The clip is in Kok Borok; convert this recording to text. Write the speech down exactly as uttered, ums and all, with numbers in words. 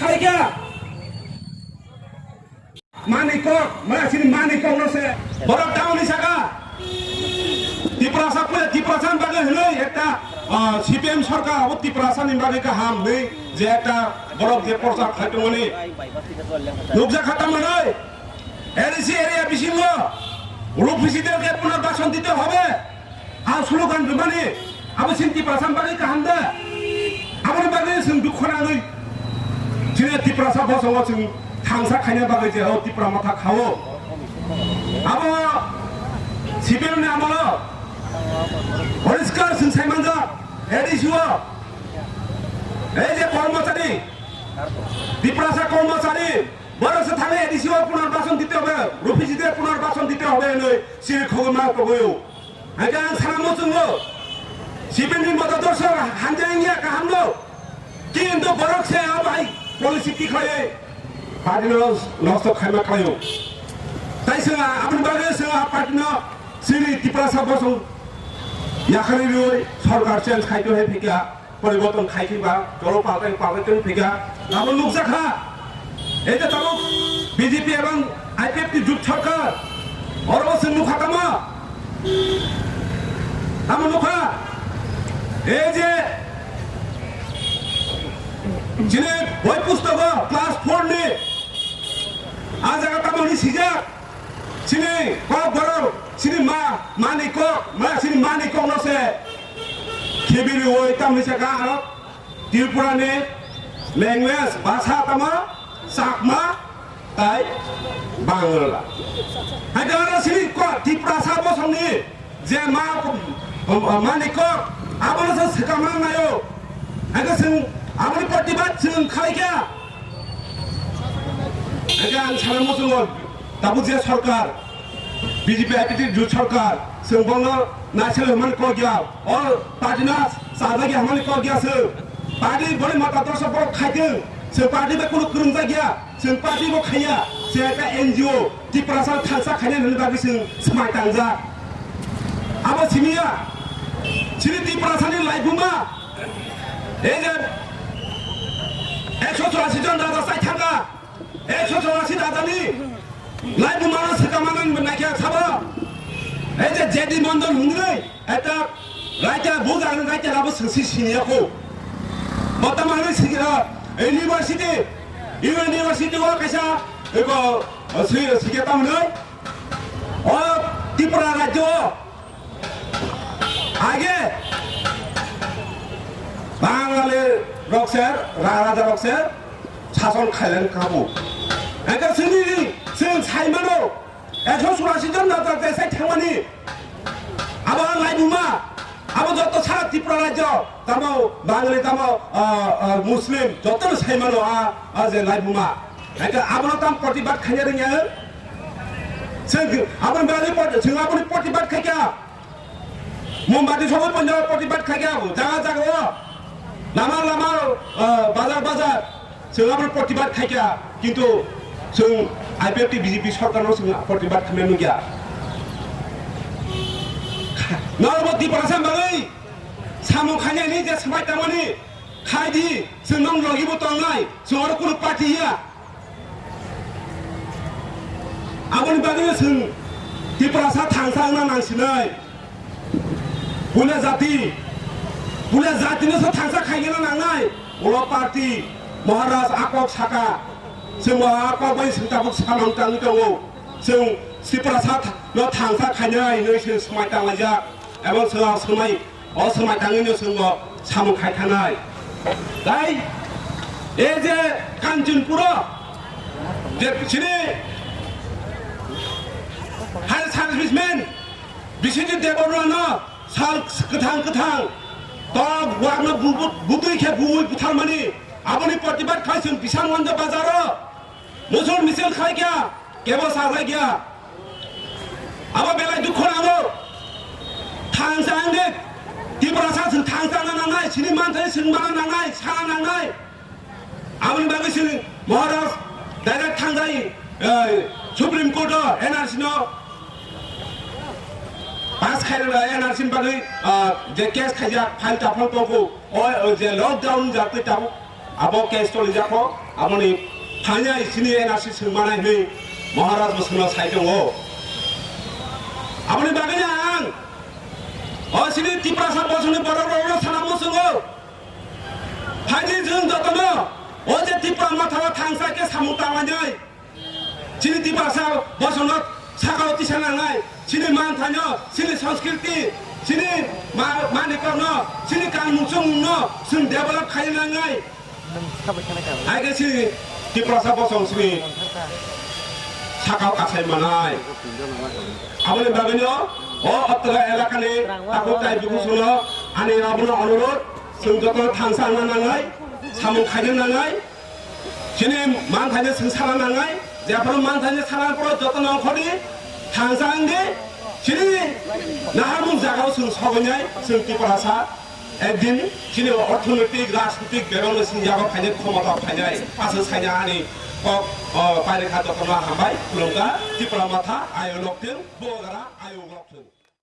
Khaikha. Mani kok, maya sini mani kok no se. Borok tamoni saka. Tiprasa pura Tiprasa bagwi hwnwi ekta, ah, C P M sarkar abo Tiprasa ni bagwi kaham hwnwi je ekta borok je porsa khaitongmani. Nukjakha tamoni. A D C area bisingo rupisi de ke punar bason dite hobe. Ang slogan rwmani, abo chini Tiprasa bagwi kaham da? Aboni bagwi chwng dukhu nangwi chini Tiprasa bosongo chwng thangsa khaina bagwi je o Tipra Motha khao. Abo C P M ni amolo poriskar chwng saimanjak, A D C o ei je kormochari, Tiprasa kormochari, borok se thangwi A D C o punarbasan dite hobe, rupisi de punarbasan dite hobe hinwi chini khogwi ma togwi o. Hingke ang sana muchungo, C P M ni motodorso hamjak wngya kaham no. Kintu borok se a bai policy tikhlaiwi party no nosto khaima khlaio. Tai swnga aboni bagwi swnga party no chini Tiprasa bosong yakarwi rwi sorkar change khaito hai phikya. Poriborton khai khe ba, dolo paltai paltai tong phika, abo nukjakha. Ei je tabuk B J P ebong I P F ni jut sarkar, oro bo chwng nukha tamo? Tamo nukha? Ei je chini boi pustogo class four ni, a jaga tamo hwnwi sijak? Chini kok borok, chini ma, mani kok, ma, chini mani kok no se khibiri oi tamni se ka aro Tripura ni language, bhasha tamo Chakma tai Bangla. Hai aro chini kok Tiprasa bosong ni je ma, mani kok, abo no se swkang ma nayo. Hai chwng aboni protibad chwng khai kha. Hai ang sana muchungo. Tabuk je sarkar, B J P I P F T jut sarkar, chwng bono naisel hwnmani kok ya, o party no chajak ya hwnmani kok ya chwng. Party boni mata dorsa borok khaitwng, chwng party bai kunu kwrwngjak ya, chwng party bo khaiya, chwng ekta N G O, Tiprasa thansa khainai hwnwi bagwi chwng swmai tangjak. Abo simi ya, chini Tiprasa ni laibuma, ei je ekso churasi jon raja chai thangkha, Ekso chorasi rajani laibuma no swkang manani naikha sabo. Ei je J D Mondol hwnwi ekta raita, bo jagani raita rabo swngsi siniya kho. Bo tamo hwnwi sigi, ah, university, university o kaisa eko, ah, swi, sigi tamo hwnwi. O Tripura rajyo o Age Bangali rok ser, ra-, raja rok ser, sason khailan kabu. Eke sini, sini sai mano, ekso churasi jon na ta sai thangmani. Abo laibuma, abo joto sara Tripura rajyo, tamo Bangali, tamo, ah, ah, Muslim, joto sai mano, ah, ah, je laibuma. Eke abono tam protibad khaina rwngya. Sing, aboni bagwi proti-, sing aboni protibad khaikha. Mombati sogwi ponjab protibad khaikha abo, jaga jaga o, lama lama, ah, bazar bazar, chwng abo protibad khaikha, kintu chwng I P F T B J P sarkarno chwng protibad khaina nukya. Norok bo Tiprasa bagwi samung khainani je swmai tangmani khaidi, chwng nong logi bo tongnai, chwng oro kunu party ya. Aboni bagwi chwng Tiprasa thangsa wngna nangsinai. Puila jati, puila jatino se thangsa khaigena nangnai. Ulo party, Maharaj akok saka. Chwng bo akok bai chwng tabuk samung tangwi tongo. Chwng Tiprasa tha-, no thangsa khainai hinwi chwng swmai tanglaijak. Ebong chwng swmai O swmai tangwino chwngbo samung khai thanai. Tai, e je Kanchanpuro, je chini higher serviceman, Biswajit Debbarmano sal kwthang kwthang, tok wakno bu-, bu-, butwi khe buwi butharmani, aboni protibad khai chwng Bishamganj bazaro. Musul misil khaikya, kebo sajakya. Abo belai dukhu nango. Thangsa wngdi, Tiprasa chwng thangsa na nangnai, sini manthai chwng mana nangnai, sana nangnai. Aboni bagwi chwng Maharaj direct thangjai, eh, Supreme Court o N R C no pass khai, N R C ni bagwi, ah, je case khaijak, file taphang tongkhu, o, o je lockdown jak twi tabuk. Abo case choli jako, aboni phainai chini N R C swng manai hwnwi Maharaj bo swngno sai tongo. Aboni bagwino ang o chini Tiprasa bosongni borok rokno sana muchungo. Phaidi jwng jotono o je Tipra Motha o thangsa khe samung tanglainai. Chini Tiprasa bosongno sakao tisa nangnai, chini manthaino, chini sanskriti, chini ma-, manikorno, chini kanmung chumungno chwng develop khaina nangnai. Hai khe chini Tiprasa bosong chini sakao kasai manai. Aboni bagwino o Ottara elakani takhuk tai bikhusono ani abono onurodh, chwng joto thangsa wngna nangnai, samung khaina nangnai. Chini manthaino chwng sana nangnai, jephuru manthaino sana phuru jotono ongkhordi, thangsa wngdi, chini naharmung jagao chwng sogoinai, chwng Tiprasa ekdin chini orthonoitik, rajnitik bebakno chini yago phainai, khomotao phainai, aswk saina ani kok, o, pairikha jotono hambai, khulumkha, Tipra Motha, ayuk lokthwng, bogara, ayuk lokthwng.